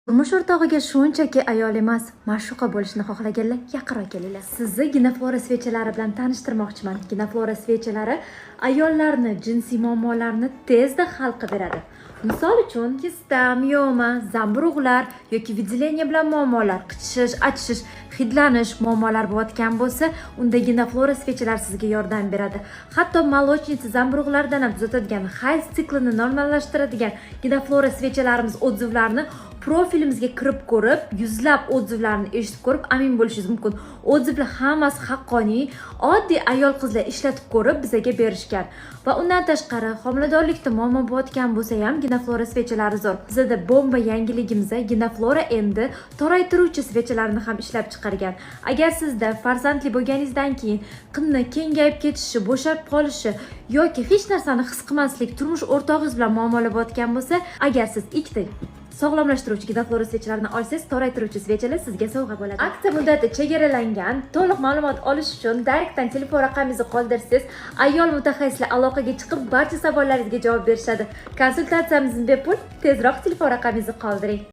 Turmush o'rtog'iga shunchaki ayol emas, ma'shuqa bo'lishni xohlaganlar, yaqinroq kelinglar. Sizni Ginaflora свеча lari bilan tanishtirmoqchiman. Ginaflora свеча lari ayollarni jinsiy muammolarini tezda hal qilib beradi. Misol uchun, kista, mioma, zamburug'lar yoki выделение bilan muammolar, qichishish, achishish, hidlanish muammolar bo'layotgan bo'lsa, unda Ginaflora свеча lari sizga yordam beradi. Hatto молочница zamburug'lardan ham tuzatadigan, hayz siklini normallashtiradigan Ginaflora свеча larimiz отзыв larini profilimizga kirib ko'rib, yuzlab отзыв larni eshitib ko'rib, amin bo'lishingiz mumkin. Отзыв lar hammasi haqqoniy, oddiy ayol qizlar ishlatib ko'rib, bizaga berishgan. Va undan tashqari, homiladorlikda muammo bo'layotgan bo'lsa ham, Ginaflora свеча lari zo'r. Bizada bomba yangiligimiz: Ginaflora endi toraytiruvchi свеча larni ham ishlab chiqargan. Agar sizda farzandli bo'lganingizdan keyin qinni kengayib ketishi, bo'shab qolishi yoki hech narsani his qilmaslik, turmush o'rtog'ingiz bilan muammolar bo'layotgan bo'lsa, agar siz ikkita sog'lomlashtiruvchi Ginaflora свеча larini olsangiz, toraytiruvchi свеча lar sizga sovg'a bo'ladi. Aksiya muddati chegaralangan. To'liq ma'lumot olish uchun direktdan telefon raqamingizni qoldirsangiz, ayol mutaxassislar aloqaga chiqib, barcha savollaringizga javob berishadi. Konsultatsiyamiz bepul. Tezroq telefon raqamingizni qoldiring.